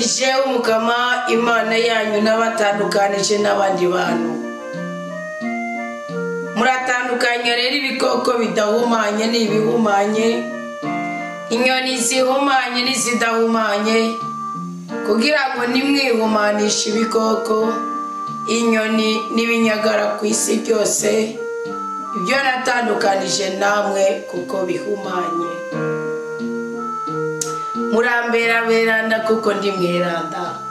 Ni jewe Mukama Imana yanyu n'abatandukanije n'abandi bantu. Muratandukanya rero ibikoko bidahumanye n'ibihumanye, inyoni zihumanye n'izidahumanye, kugira ngo nimwihumanishe ibikoko, inyoni n'ibinyagara ku isi byose, ibyo natandukanije namwe kuko bihumanye. Murambera beranda kuko ndi mweranda.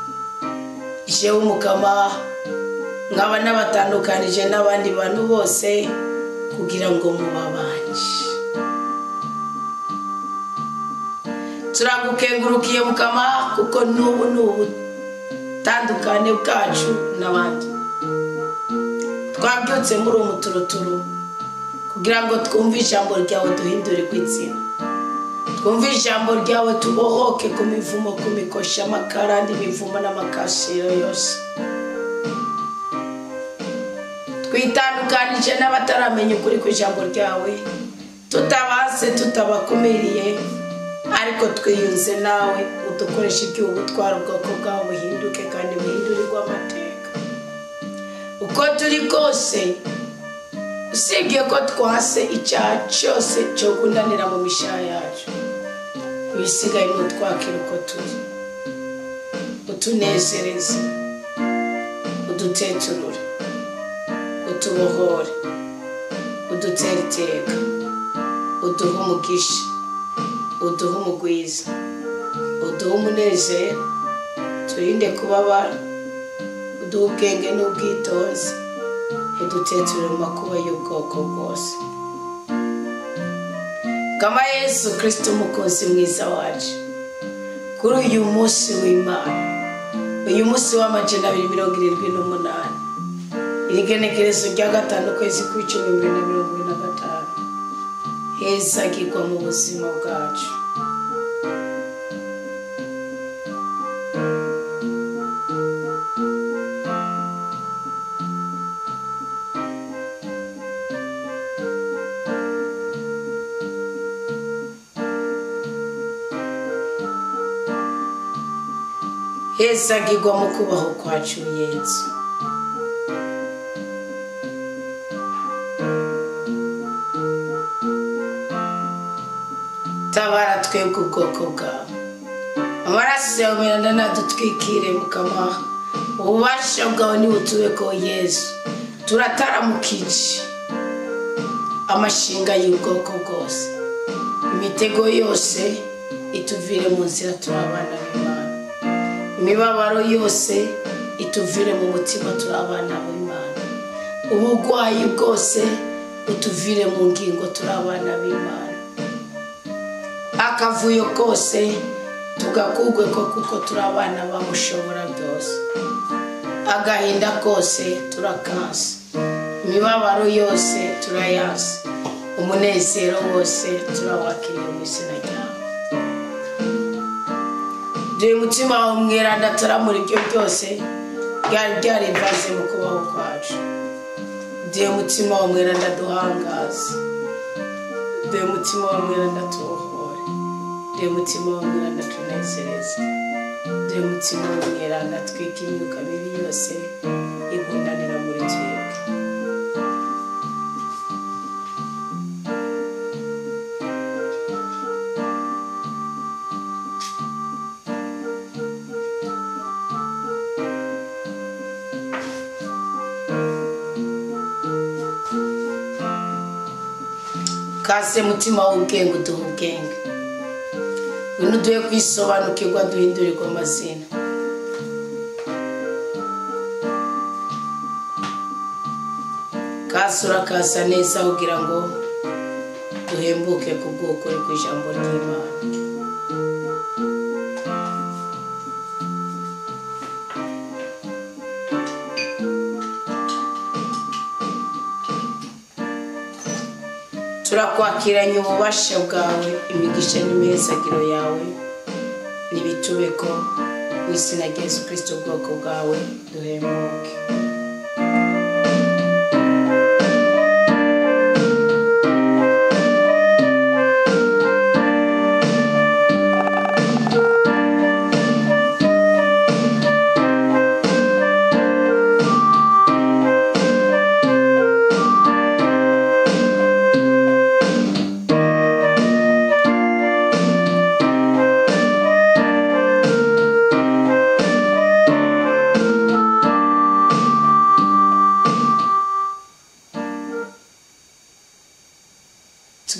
Jewe Mukama nkaba nabatandukanije n'abandi bantu bose kugira ngo mubabanje. Turagukengurukiye Mukama kuko n'ubu n'ubutandukane bwacu n'abandi. Twabyutse muri umuturuturu kugira ngo twumve ijambo ryawe duhindurirwe izina. Twumve ijambo ryawe tubohoke ku mivumo, ku mikosha, amakara n'imivumo n'amakasiro yose. Twitandukanije n'abataramenya ukuri kw'ijambo ryawe, tutabase tutabakumiriye, ariko twiyunze nawe udukoresha iby'ubutwara ubwoko bwawe buhinduke kandi buhindurirwe amateka. Uko turi kose, usibye ko twase icyaha cyose cyo kundanira mu mishaha yacu, ibisigaye ni utwakira uko turi, utunezereze, uduteturure, utubohore, udutere iteka, uduhe umugisha, uduhe umugwiza, uduhe umunezero, turinde kubabara, uduhe ubwenge n'ubwitonzi, uduteturure mu makuba y'ubwoko bwose. Kama Yesu Kristo umukunzi mwiza wacu, kuri uyu munsi w'Imana, uyu munsi wa 278, irigenekerezo rya 5 ukwezi kw'icumi 2025, hezagirwa mu buzima bwacu. Hezagirwa mu kubaho kwacu Yesu. Tabara twebwe ubwoko bwawe, amaraso yawe meranda nadutwikire Mukama, ububasha bwawe nibutubeko Yesu. Turataramukije amashinga y'ubwoko bwose, imitego yose ituvire mu nzira turi abana b'Imana, imibabaro yose ituvire mu mutima turi abana b'Imana, ubugwayi bwose utuvire mu ngingo turi abana b'Imana, akavuyo kose tugakugwe ko kuko turi abana bamushobora byose, agahinda kose turakansa, imibabaro yose turayansa, umunezero wose turawakiriye mu izina ryawe. Duhe umutima wawe mweranda taramura ibyo byose byari byarivanze mu kubaho kwacu. Duhe umutima wawe mweranda duhangaze, duhe umutima wawe mweranda tubohore, duhe umutima wawe mweranda tunezereze, duhe umutima wawe mweranda twike imyuka mibi yose igundanira muri twebwe. Kase mutima w'ubwenge uduha ubwenge, ngwino uduhe kwisobanukirwa duhindurirwe amazina. Kase urakaza neza kugira ngo duhembuke ku bw'ukuri kw'ijambo ry'Imana. Turakwakiranye ububasha bwawe, imigisha n'imihezagiro yawe nibitubeko mu izina rya Yesu Kristo ubwoko bwawe duhembuke.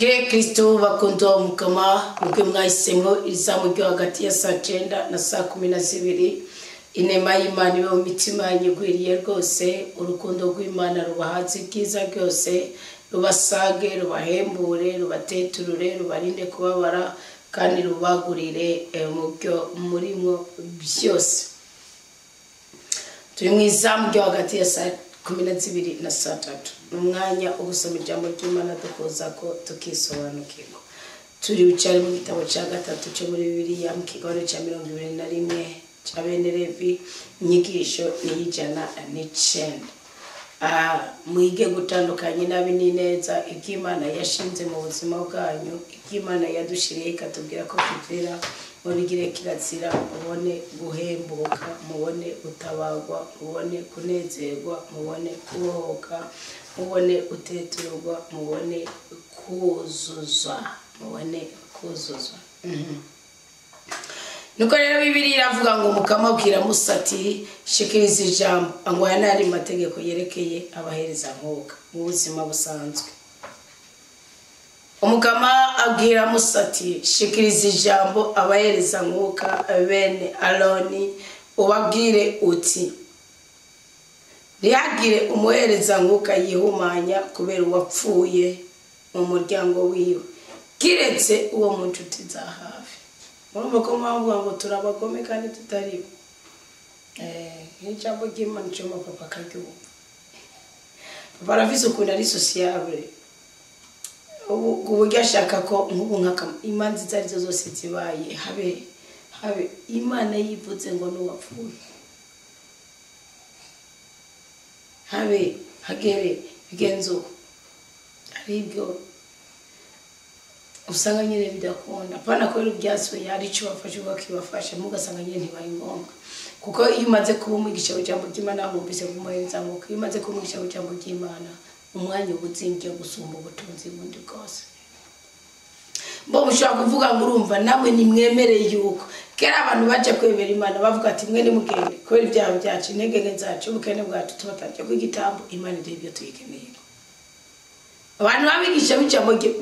Tugire Kristo bakundo mukama mugwe mwahisemo izamu ryo hagati ya saa 9 na saa 12. Inema y'Imana ibe mu mitima yanyu igwiriye rwose, urukundo rw'Imana rubahaze ibyiza byose, rubasage, rubahembure, rubateturure, rubarinde kubabara kandi rubagurire mu byo murimo byose. Turi mu izamu ryo hagati ya saa 12 na saa 3. Umwanya wo gusoma ijambo ry'Imana dukoza ko tukisobanukirwa. Turi bucare mu gitabo cya gatatu cyo muri Bibiliya mu kigabane cya 21 cya bene Levi, inyigisho ni 109. Mwige gutandukanya inabi n'ineza, iby'Imana yashinze mu buzima bwanyu, iby'Imana yadushiriye ikatubwira ko kizira, mubigire kirazira, mubone guhembuka, mubone gutabagwa, mubone kunezerwa, mubone kubohoka, mubone guteturwa, mubone kuzuzwa, mubone kuzuzwa. Nuko rero Bibiliya iravuga ngo Mukama abwira Musa ati shikiriza ijambo, ngo aya n'ari mategeko yerekeye abahereza nkuka mu buzima busanzwe. Umukama abwira Musa ati shikiriza ijambo abahereza nkuka bene Aroni, ubabwire uti ntihagire umuhereza nkuka yihumanya kubera uwapfuye mu muryango wiwe, kiretse uwo mu nshuti za hafi. Murumva ko mpamvu ngo turabagome kandi tutaribo. Nk'ijambo ry'Imana cyo papa akaryumva. Papa arafise ukuntu ari sociable. Ubu buryo ashaka ko nk'ubu nkaka imanza izo arizo zose zibaye habe habe Imana yivuze ngo n'uwapfuye. Habe hagere bigenzo ari ibyo usanga nyine bidakunda. Apana ko ibyasuye ari cyo bafashe bakibafasha mugasanga nyine ntibaye ngombwa. Kuko iyo umaze kuba umwigisha w'ijambo ry'Imana wumvise kumuhereza ngo iyo umaze kuba umwigisha w'ijambo ry'Imana umwanya ubuzingiye gusumba ubutunzi bundi bwose. Bo mushobora kuvuga ngo urumva namwe nimwemereye yuko kera abantu baje kwemera Imana bavuga ati mwe nimugende kubera ibyaha byacu, intege nke zacu, ubukene bwacu, tubatangiye ku igitambo, Imana iri ibyo tuyikeneye. Abantu babigisha b'ijambo ry'Imana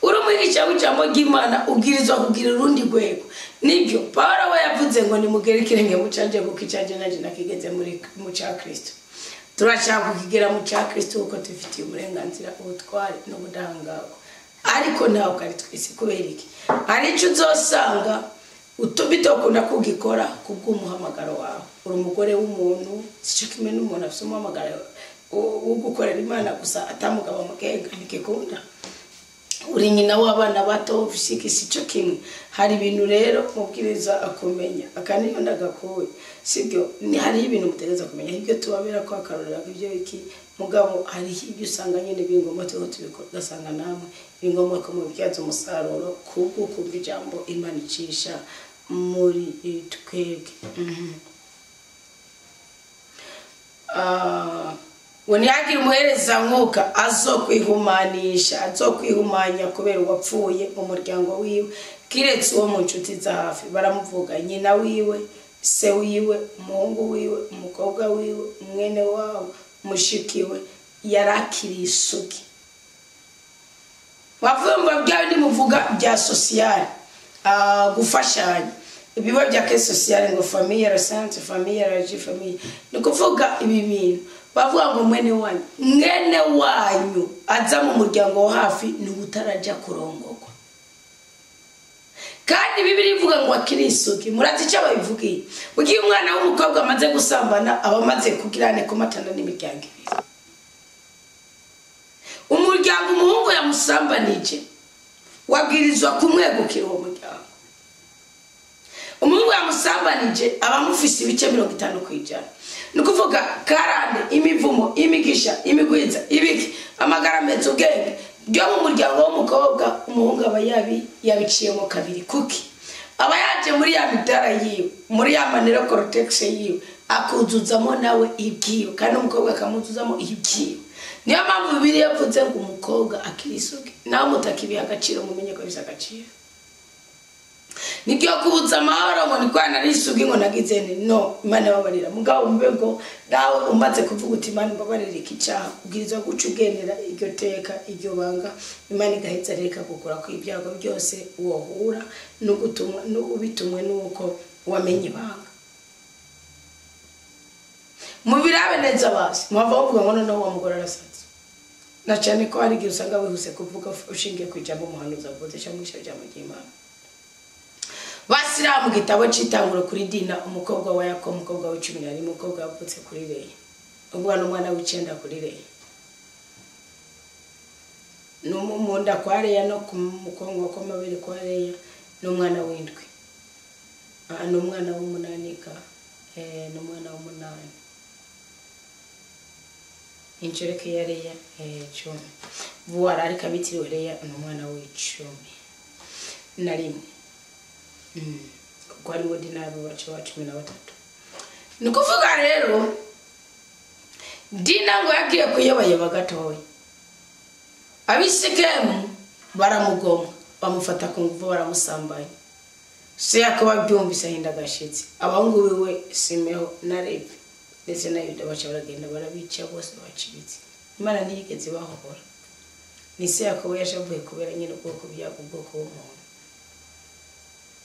uri umwigisha w'ijambo ry'Imana ubwirizwa kugira urundi rwego. Nibyo Pawulo we yavuze ngo nimugere ikirenge mu canje kuko icanje nanje nakigeze muri mu ca Kristo. Turashaka kukigera mu ca Kristo kuko tufitiye uburenganzira, ubutware n'ubudahangarwa. Ariko ntabwo ari twese. Kubera iki? Hari icyo uzosanga bitokunda kugikora kubw'umuhamagaro wawe. Uri umugore w'umuntu, sico kimwe n'umuntu afise umuhamagaro wo gukorera Imana gusa atamugaba mugenga ntikikunda. Uri nyina w'abana bato ufise sico kimwe. Hari ibintu rero mubwiriza akumenya akaniyo ndagakuye, sibyo? Ni hari ibintu mutegereza kumenya ibyo tubabera ko akarorera ibyo iki mugabo hari ibyo usanga nyine bingomba tubikora ugasanga namwe bingomba ko mubyaza umusaruro kubwo kumva ijambo Imana icisha muri twebwe. Ntihagire umuhereza nkuka azokwihumanisha, azokwihumanya kubera uwapfuye mu muryango wiwe, kiretse uwo mu nshuti za hafi. Baramuvuga nyina wiwe, se wiwe, umuhungu wiwe, umukobwa wiwe, mwene wabo, mushikiwe, yarakiriye isugi. Bavuga bya bindi muvuga bya social, gufashanya ibiba bya ke social ngo famille resante, famille raji, famille. Ni kuvuga ibi bintu bavuga ngo mwene wanyu, mwene wanyu aza mu muryango wo hafi ni utaraja kurongogwa. Kandi Bibiliya ivuga ngo akiri isugi. Murazi icyo babivugiye? Ugiye umwana w'umukobwa amaze gusambana aba amaze kugirane kumatana n'imiryango ibiri. Umuryango umuhungu yamusambanije wabwirizwa kumwegukira uwo muryango. Umuhungu yamusambanije aba amufise ibice 50%. Ni ukuvuga karande, imivumo, imigisha, imigwiza, ibiki, amagara meza, ubwenge byo mu muryango w'umukobwa, umuhungu aba yabiciyemo kabiri. Kuki aba yaje muri ya midara yiwe, muri ya manero cortex yiwe, akuzuzamo nawe ibyiwe, kandi umukobwa akamuzuzamo ibyiwe. Niyo mpamvu Bibiliya yavuze ngo umukobwa akiri isugi, nawe mutakibiha agaciro mumenye ko bisa agaciro. Nikiyo kubuza amahoro ngo ni kwa narisugi ngo nagize nti no Imana babarira. Mugabo umve ngo dawe umaze kuvuga uti Imana mbabarira iki cyaha, ubwirizwa guca ugendera iryo teka iryo banga, Imana igaheza reka gukura ku ibyago byose wohura n'ugutumwa n'ubitumwe nuko wamenye ibanga. Mubirabe neza basi muhava bavuga ngo noneho wa mugore arasatse, na cyane ko hari igihe usanga wihuse kuvuga ushingiye ku ijambo umuhanuzi avuze cyangwa ijambo ry'Imana. Basira mu gitabo cy'itanguro kuri Dina, umukobwa wa Yakobo, umukobwa w'icumi na rimwe, umukobwa wavutse kuri Leya, ubwo n'umwana w'icenda kuri Leya, n'umunda kwa Leya no ku mukongo kw'amabere kwa Leya, n'umwana w'indwi, n'umwana w'umunani ka n'umwana w'umunani, inshoreke ya Leya 10 vuara, ariko abitiriwe Leya n'umwana w'icumi na rimwe, kuko harimo Dina bacu ba 13. Ni ukuvuga rero Dina ngo yagiye kuyobayoba gatoya, Abisikemu baramugoma bamufata ku nguvu baramusambanya. Se Yakobo abyumvise ahinda agashitsi, abahungu biwe Simeho na Levi ndetse na Yuda baca baragenda barabica bose bacibitse. Imana ntiyigeze ibahobora. Ni se Yakobo yashavuye kubera nyine ubwoko byago, ubwoko bw'umuntu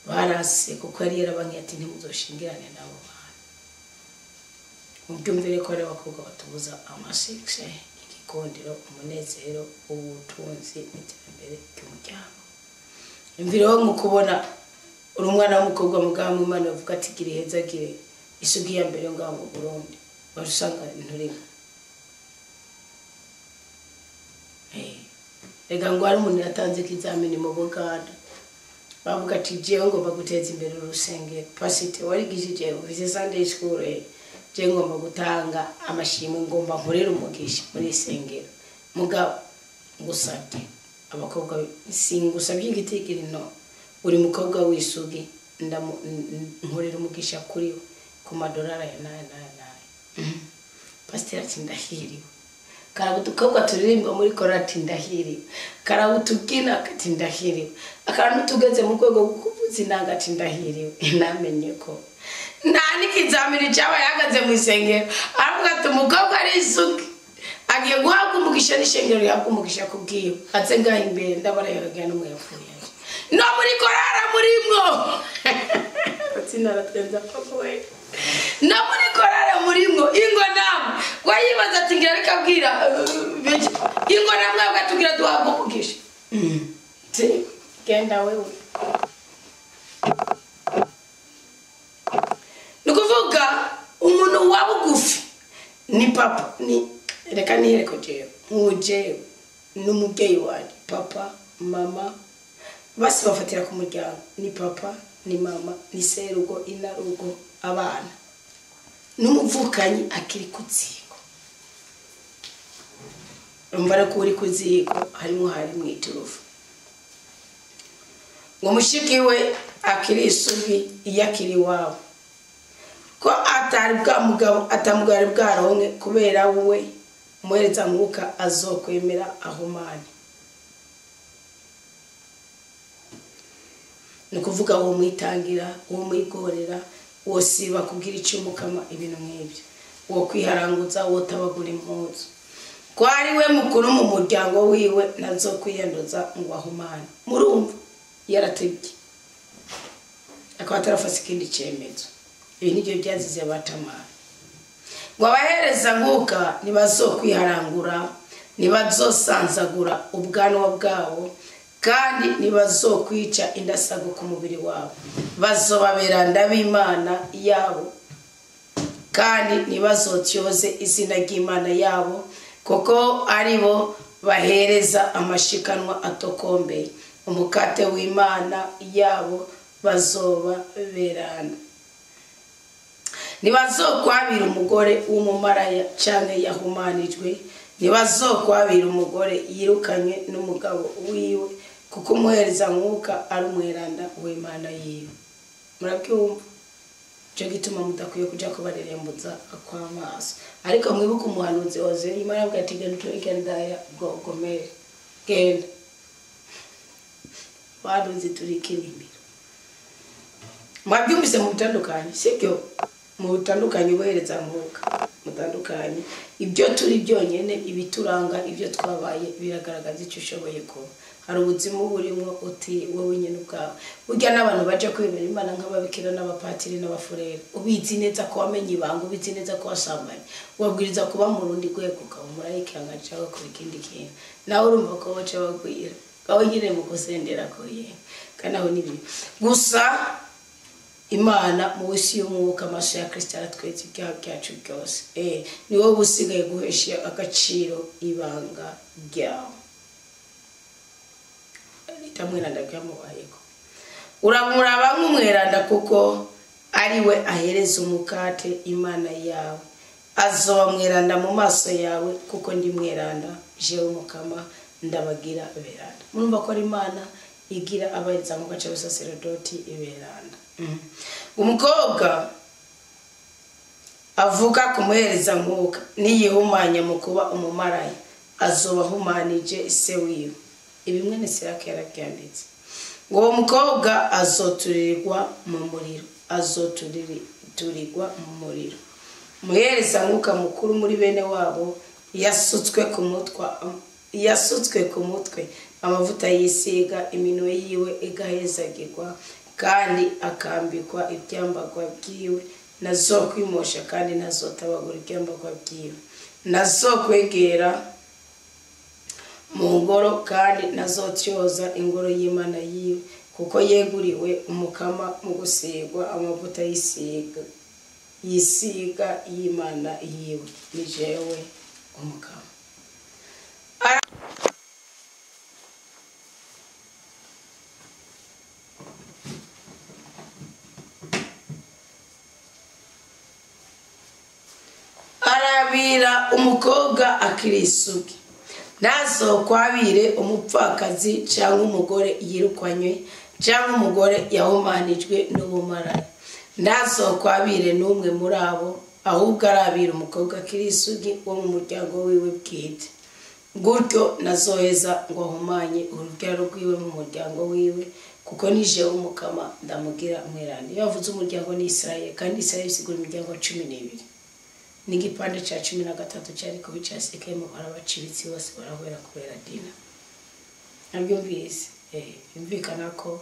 barase, kuko yari yarabankiye ati ntimuzoshingirane nabo bantu. Mubyumvire ko ari abakobwa batubuza amasekse, igikundiro, umunezero, ubutunzi n'iterambere ry'umuryango. Imvire wo mu kubona uri umwana w'umukobwa mugabo Imana bavuga ati gira ihezagire isugi ya mbere ngaho mu Burundi, barusanga nturimo. Rega ngo hari umuntu yatanze ikizamini mu Buganda, bavuga ati jewe ngomba guteza imbere urusengero, pasite warigishije ufise Sunday school, jewe ngomba gutanga amashimwe, ngomba nkorera umugisha muri isengero, mugabo ngusabye abakobwa singusabye igitigiri no uri mukobwa w'isugi nkorera umugisha kuri we ku madolari aya n'aya n'aya n'aya. Pasiteri ati ndahiriwe. Karaba turirimba muri korali ati ndahiriwe. Karaba tubyina ati ndahiriwe. Akantu tugeze mu rwego rwo kuvuza inanga ati ndahiriwe. Namenye ko nta n'ikizamini cyabaye ahagaze mu isengero aravuga ati umukobwa ari isugi agiye guhabwa umugisha n'ishengero rihabwa umugisha kubwiwe, aze ngaha imbere ndabara yaragira n'umuyapfuye no muri korali murimwo atsinda papa we no muri korali murimwo ingo namwe wayibaza ati ngira reka abwira ingo namwe agatubwira duhabwa umugisha. Genda wewe. Nukuvuga umuntu wa bugufi ni papa, ni reka nihereko jewe nkujewe n'umubyeyi wanje papa mama basi bafatira ku muryango, ni papa ni mama ni serugo inarugo abana n'umuvukanyi akiri kutsiko. Umva ko uri kuziko harimo hari mwiturufu ngo mushiki we akiri isugi iyo akiri wabo ko atari bwa mugabo atamugari bwaronke kubera we umuhereza mwuka azokwemera ahumane. Ni kuvuga uwo mwitangira, uwo mwigorera, uwo siba kugira icumukama ibintu nk'ibyo, uwo kwiharanguza, uwo tabagura impuzu, ko ari we mukuru mu muryango wiwe nazokwiyanduza ngo ahumane. Murumva yaratebye akaba atarafata ikindi cyemezo. Ibi nibyo byazize abatamara. Ngo abahereza nkuka ntibazokwiharangura, ntibazosanzagura ubwanwa bwabo, kandi ntibazokwica indasago ku mubiri wabo, bazobabera ndabimana yabo, kandi ntibazotyoze izina ry'Imana yabo, kuko ari bo bahereza amashikanwa atokombeye umukate w'Imana yabo, bazoba berana. Ntibazokwabira umugore w'umumaraya canke yahumanijwe, ntibazokwabira umugore yirukanywe n'umugabo wiwe, kuko umuhereza mwuka ari umweranda w'Imana yiwe. Murabyumva? Cyo gituma mudakwiye kuja kubarerembuza kw'amaso. Ariko mwibuke umuhanuzi Hosea, Imana yavuga ati genda uturike ndaya Gomeri, genda baduzi turike inimiro. Mwabyumvise mu bitandukanye, sibyo? Mu bitandukanye ubohereza mwuka mutandukanye, ibyo turi byonyene, ibituranga, ibyo twabaye biragaragaza icyo ushoboye kuba. Hari ubuzima burimo uti wowe nyene ubwawe. Burya n'abantu baje kwemera Imana nk'ababikira n'abapatiri n'abafurere, ubizi neza ko wamenye ibanga, ubizi neza ko wasambanye, wabwiriza kuba mu rundi rwego, ukaba umulayika cyangwa kuba ikindi kintu, nawe urumva ko baca bagwira aho nyine mu gusendera ko ye kandi aho ni bibi. Gusa Imana mu isi y'umwuka, amaso ya Kristo aratweretse ibyaha byacu byose. Ni wowe usigaye guhesha agaciro ibanga ryawe. Ritamweranda ryamubayeko. Uramuraba nk'umweranda kuko ari we ahereza umukate Imana yawe. Azoba mweranda mu maso yawe kuko ndi mweranda, jewe Mukama ndabagira beranda. Murumva ko ari Imana igira abahereza mu gace b'abasaserodoti iberanda. Umukobwa avuka kumuhereza mwuka niyihumanya mu kuba umumaraya azoba ahumanije se wiwe. Ibi mwene Siraki yarabyanditse. Ngo uwo mukobwa azoturirwa mu muriro, azoturirwa mu muriro. Umuhereza mwuka mukuru muri bene wabo yasutswe ku mutwe amavuta yisiga, iminwe yiwe igahezagirwa kandi akambikwa ibyambagwa byiwe, nazokwimosha kandi nazotabagura ibyambagwa byiwe, nazokwegera mu ngoro kandi nazotyoza ingoro y'Imana yiwe, kuko yeguriwe Umukama mu gusigwa amavuta yisiga y'Imana yiwe. Ni jewe Umukama. Arabira umukobwa akiri isugi, ntazokwabire umupfakazi cyangwa umugore yirukanywe cyangwa umugore yahumanijwe n'ubumaraya. Ntazokwabire n'umwe muri abo, ahubwo arabira umukobwa akiri isugi wo mu muryango wiwe bwite. Gutyo nazoheza ngo ahumanye urubyaro rwiwe mu muryango wiwe, kuko nije Umukama ndamugira mweranda. Iyo bavuze umuryango ni Israel, kandi Israel isigura imiryango 12. N'igipande cya 13 cyari kuba icya Sekemu, barabacibitsi bose barahwera kubera Dina. Nabyumvise, yumvikana ko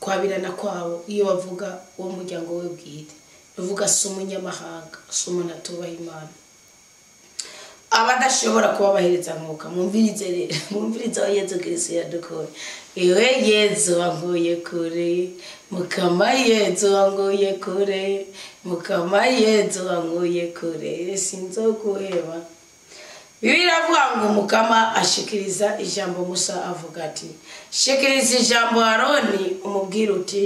kwabirana kwabo iyo bavuga uwo muryango we bwite, bavuga si umunyamahanga, si umuntu atubaha Imana. Abadashobora kuba bahereza mwuka, mwumvirize rero, mwumvirize aho Yezu Kristo yadukuye. Iwe Yezu wankuye kure, Mukama Yezu wankuye kure, Mukama Yezu wankuye kure, sinzoguheba. Bibiliya iravuga ngo Mukama ashikiriza ijambo Musa avuga ati, shikiriza ijambo Aroni umubwira uti,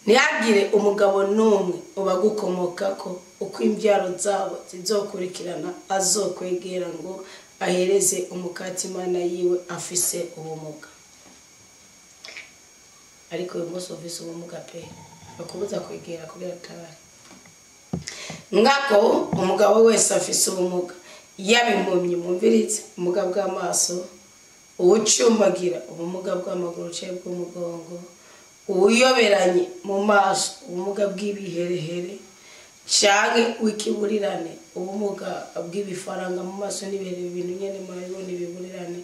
ntihagire umugabo n'umwe ubagukomokako uko imbyaro zabo zizokurikirana azokwegera ngo ahereze umukate Imana yiwe afise ubumuga. Ariko uyu munsi ufise ubumuga pe, bakubuza kwegera kugira atabare. Ngako umugabo wese afise ubumuga, yaba impumyi mwumviritse, ubumuga bw'amaso, uwucumbagira, ubumuga bw'amaguru cyangwa bw'umugongo, uwuyoberanye mu maso, ubumuga bw'ibiherehere canke w'ikiburirane, ubumuga bw'ibifaranga mu maso n'ibihere, ibintu nyene murabibona ibiburirane.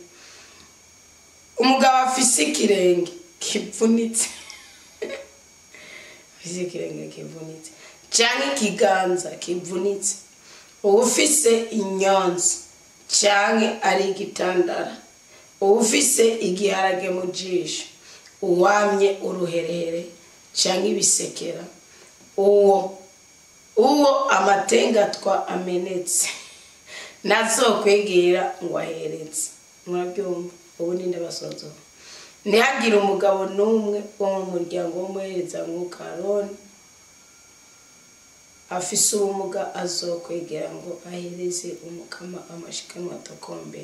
Umugabo afise ikirenge kivunitse, afise ikirenge kivunitse canke ikiganza kivunitse, uwufise inyonzi canke ari igitandara, uwufise igiharage mu jisho, uwamye uruherehere canke ibisekera, uwo amatengatwa amenetse nazokwegera ngo aheretse. Murabyumva, ubu ni ndabasozo. Ntihagire umugabo n'umwe wo mu muryango w'umuhereza mwuka Aroni afise ubumuga azokwegera ngo ahereze Umukama amashikanwa atokombe.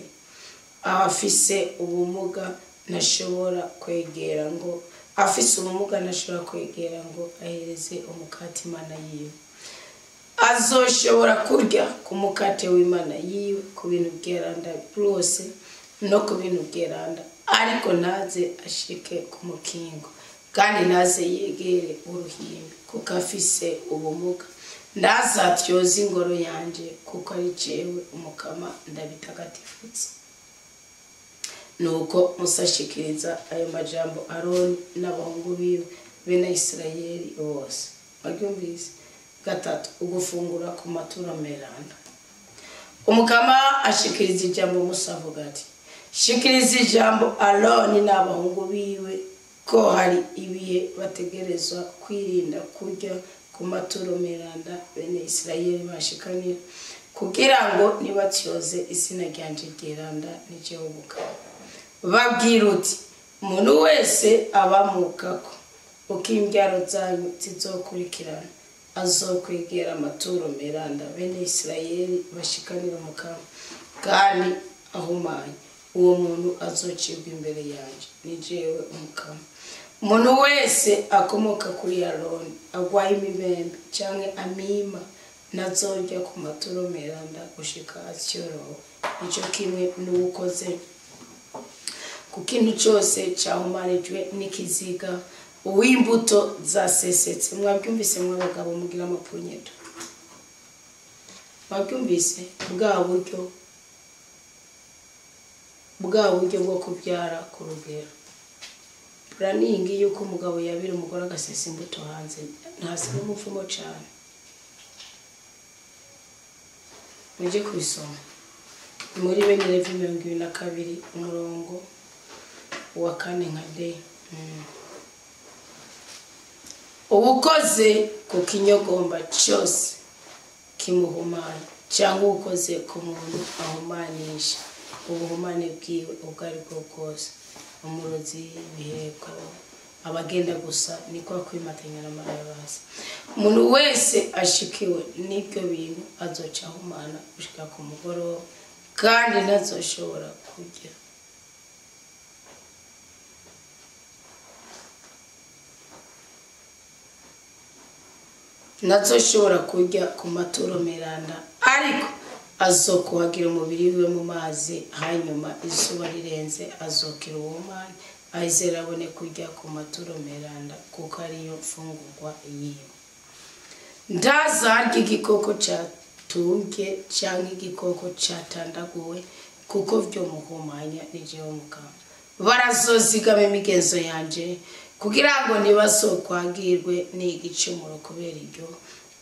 Afise ubumuga ntashobora kwegera ngo afise ubumuga ntashobora kwegera ngo ahereze umukate Imana yiwe. Azoshobora kurya ku mukate w'Imana yiwe, ku bintu byeranda byose no ku bintu byeranda Ariko ntaze ashike ku mukingo, kandi ntaze yegere uruhimbi, kuko afise ubumuga. Ntazatyoze ingoro yanje, kuko ari jewe Umukama ndabitagatifutse. Nuko Musa ashikiriza ayo majambo Aroni n'abahungu biwe bene Isirayeli bose. Baryumvise? 3. Ugufungura ku maturo meranda. Umukama ashikiriza ijambo Musa avuga ati: shikiriza ijambo Aroni n'abahungu biwe ko hari ibihe bategerezwa kwirinda kurya ku maturo meranda bene Isirayeli bashikanira, kugira ngo nibatyoze izina ryanje ryeranda ni jewe Umukama. Babwira uti: umuntu wese abamukako uko imbyaro zanyu zizokurikirana azokwegera amaturo meranda bene Isirayeli bashikanira Umukama, kandi ahumanye, uwo muntu azocibwa imbere yanje, ni jewe Umukama. Umuntu wese akomoka kuri Aroni agwaye imibembe canke amima ntazorya ku maturo meranda gushika atyorowe. Nico kimwe n'uwukoze ku kintu cose cahumanijwe n'ikiziga, uw'imbuto zasesetse. Mwabyumvise mw'abagabo mugira amapunyeto? Mwabyumvise bwa buryo bwo kubyara ku rugero? Puraningi yuko umugabo yabira umugore agasesa imbuto hanze, ntasi n'umupfumo cane. Mujye kubisoma muri bene Levi 22 umurongo wa 4 nka D. Uwukoze ku kinyogomba cyose kimuhumanya, cyangwa uwukoze ku muntu ahumanisha ubuhumane bwiwe ubwo ari bwo bwose, umurozi, ibiheko, abagenda gusa niko kwimatanya n'amarabasi. Umuntu wese ashikiwe n'ibyo bintu azoca ahumana gushika ku mugoroba, kandi ntazoshobora kurya. Ntazoshobora kurya ku maturo meranda, ariko azokuhagira umubiri wiwe mu mazi, hanyuma izuba rirenze azokira uwumana, ahizera abone kurya ku maturo meranda, kuko ariyo mfungurwa yiwe. Ntazarya igikoko catumbye canke igikoko catandaguwe, kuko vyomuhumanya, ni jewe Umukama. Barazozigama imigenzo yanje, kugira ngo ntibazokwagirwe n'igicumuro kubera iryo,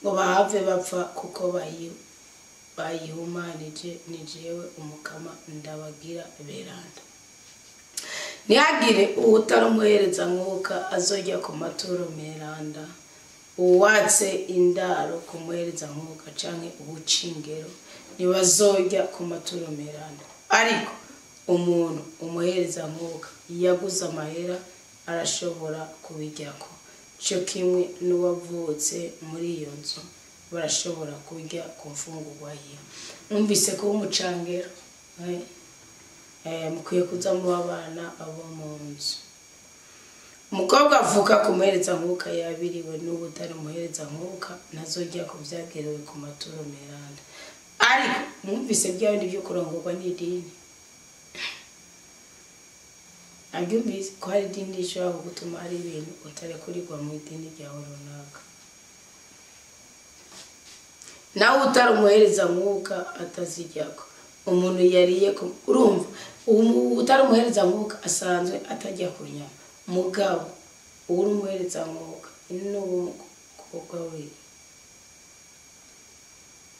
ngo bahave bapfa kuko bayihumanije, ni jewe Umukama ndabagira beranda. Ntihagire uwutari umuhereza mwuka azorya ku maturo meranda, uwatse indaro ku muhereza mwuka canke uwucingero ntibazorya ku maturo meranda. Ariko umuntu umuhereza mwuka yaguze amahera arashobora kubiryako, co kimwe n'uwavutse muri iyo nzu barashobora kurya ku mfungurwa yiwe. Numvise ko umucangero mukwiye kuza muba abana abo mu nzu. Umukobwa avuka ku muhereza nkuka yabiriwe n'ubu utari umuhereza nkuka ntazorya ku vyagerewe ku maturo meranda. Ariko mwumvise bya bindi vyo kurongorwa n'idini? Abyumvise ko hari idini rishobora kugutuma hari ibintu utarekurirwa mu idini ryawe runaka. Nawe utari umuhereza nkuka ataziryako. Umuntu yariye urumva utari umuhereza nkuka asanzwe atajya ku nyama, mugabo uri umuhereza nkuka n'ubumukobwa wiwe,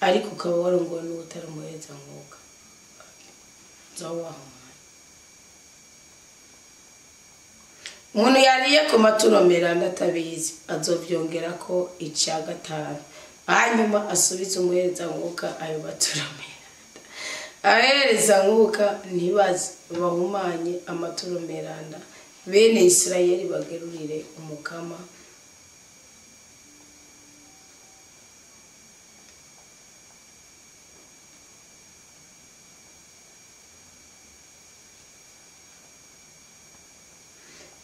ariko ukaba warongowe n'utari umuhereza nkuka nzawahumanya. Umuntu yariye ku maturo meranda atabizi azovyongerako ica 5, hanyuma asubize umuhereza nkuka ayo maturo meranda. Abahereza nkuka ntibaze bahumanye amaturo meranda bene Isirayeli bagerurire Umukama.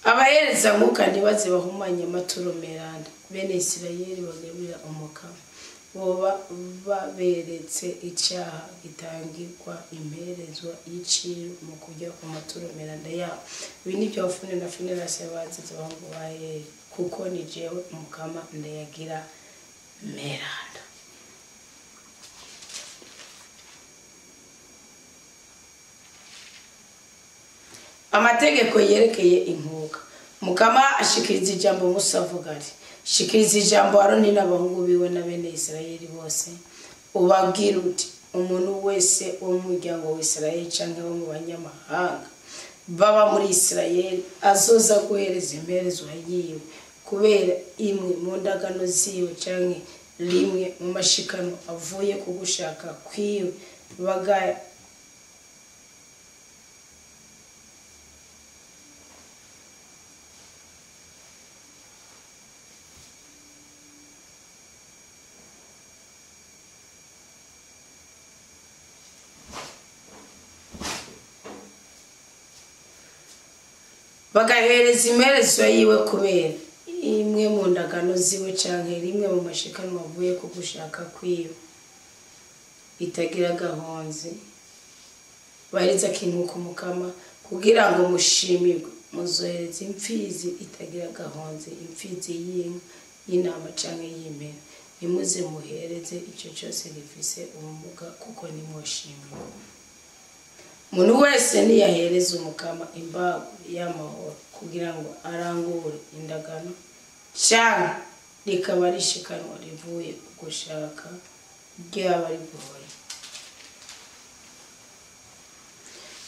Abahereza nkuka ntibaze bahumanye amaturo meranda bene Isirayeli bagerurira Umukama. boba baberetse icyaha gitangirwa imperezwa y'iciru mu kurya ku maturo meranda yabo. Ibi nibyo Hofuni na Finehasi bazize abahungu ba Eli, kuko ni jewe Umukama ndayagira meranda. Amategeko yerekeye inkuka. Mukama ashikiriza ijambo Musa avuga ati: shikiriza ijambo Aroni n'abahungu biwe na bene Isirayeli bose, ubabwira uti: umuntu wese wo mu muryango wa Isirayeli canke wo mu banyamahanga baba muri Isirayeli azoza guhereza imperezo yiwe kubera imwe mu ndagano ziwe canke rimwe mu mashikano avuye ku gushaka kwiwe, bagahereza imperezo yiwe kubera imwe mu ndagano ziwe canke rimwe mu mashikano avuye ku gushaka kwiwe itagira gahonzi, bahereza kinkuko Mukama kugira ngo mushimirwe. Muzohereza imfizi itagira gahonzi, imfizi y'inka, y'intama canke y'impene. Nimuze muhereze ico cyose gifise ubumuga, kuko nimwoshimirwa. Umuntu wese niyahereza Umukama imbago y'amahoro kugira ngo arangure indagano canke rikaba rishikanwa rivuye ku gushaka, ryaba rigoye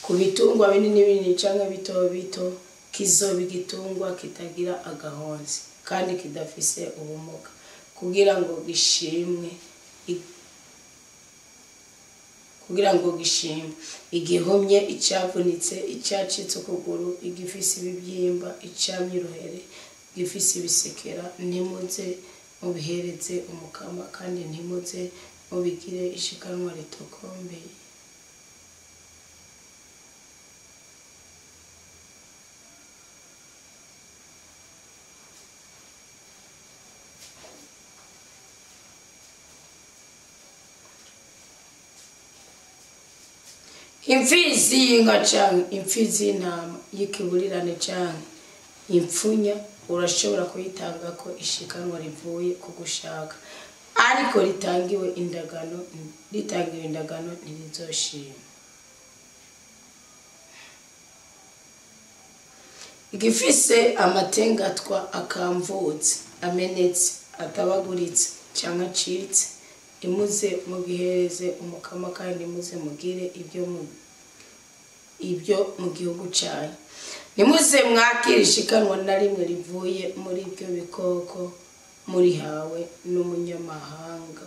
ku bitungwa binini binini canke bito bito, kizoba igitungwa kitagira agahonzi kandi kidafise ubumuga, kugira ngo gishimwe igihumye, icyavunitse, icyacitse ukuguru, igifise ibibyimba, icamye uruhere, igifise ibisekera. Ntimuze mubihereze Umukama, kandi ntimuze mubigire ishikanwa ritokombeye. Imfizi y'inka canke imfizi y'intama y'ikiburirane canke impfunya urashobora kuyitanga ko ishikanwa rivuye ku gushaka, ariko ritangiwe indagano ntirizoshima. Igifise amatengatwa akamvutse, amenetse, atabaguritse canke acitse, nimuze mugihereze Umukama, kandi nimuze mugire ibyo mu gihugu cyanyu. Nimuze mwakire ishikanwa na rimwe rivuye muri ibyo bikoko murihawe n'umunyamahanga.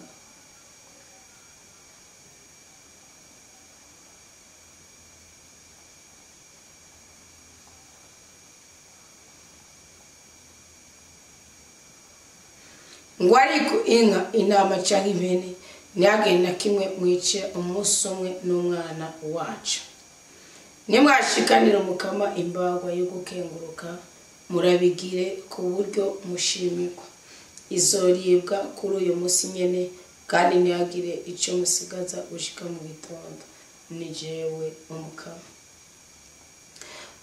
Ngo ariko inka, intama canke impene ntihagire na kimwe mwice umunsi umwe n'umwana wacu. Nimwashikanira Umukama imbagwa yo gukenguruka, murabigire ku buryo mushimirwa. Izoribwa kuri uyu munsi nyene, kandi ntihagire ico musigaza gushika mu gitondo. Ni jewe Umukama.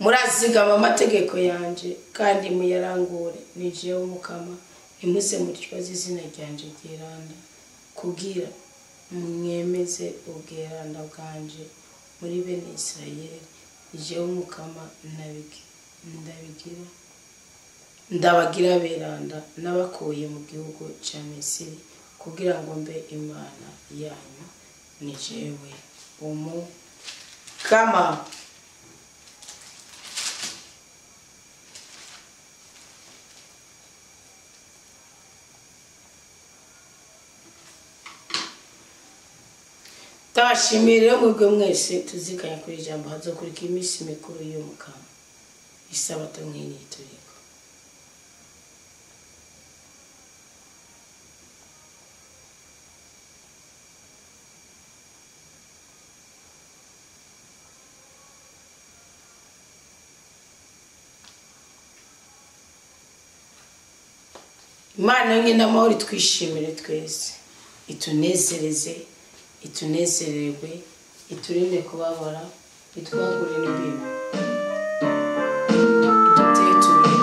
Murazigama amategeko yanje kandi muyarangure. Ni jewe Umukama. Ntimuze mutyoze izina ryanje ryeranda, kugira mwemeze ubweranda bwanje muri bene Isirayeli. Ni jewe Umukama ndabagira beranda, nabakuye mu gihugu ca Misiri kugira ngo mbe Imana yanyu. Ni jewe Umukama. Ndabashimiye rero mwebwe mwese tuzikanye kuri ijambo hazokurikira iminsi mikuru y'Umukama, isabato nk'iyi turiko. Imana yonyine amahoro itwishimire twese, Itunezereze, itunezererwe, iturinde kubabara, itwagure n'imbibi, iduteture.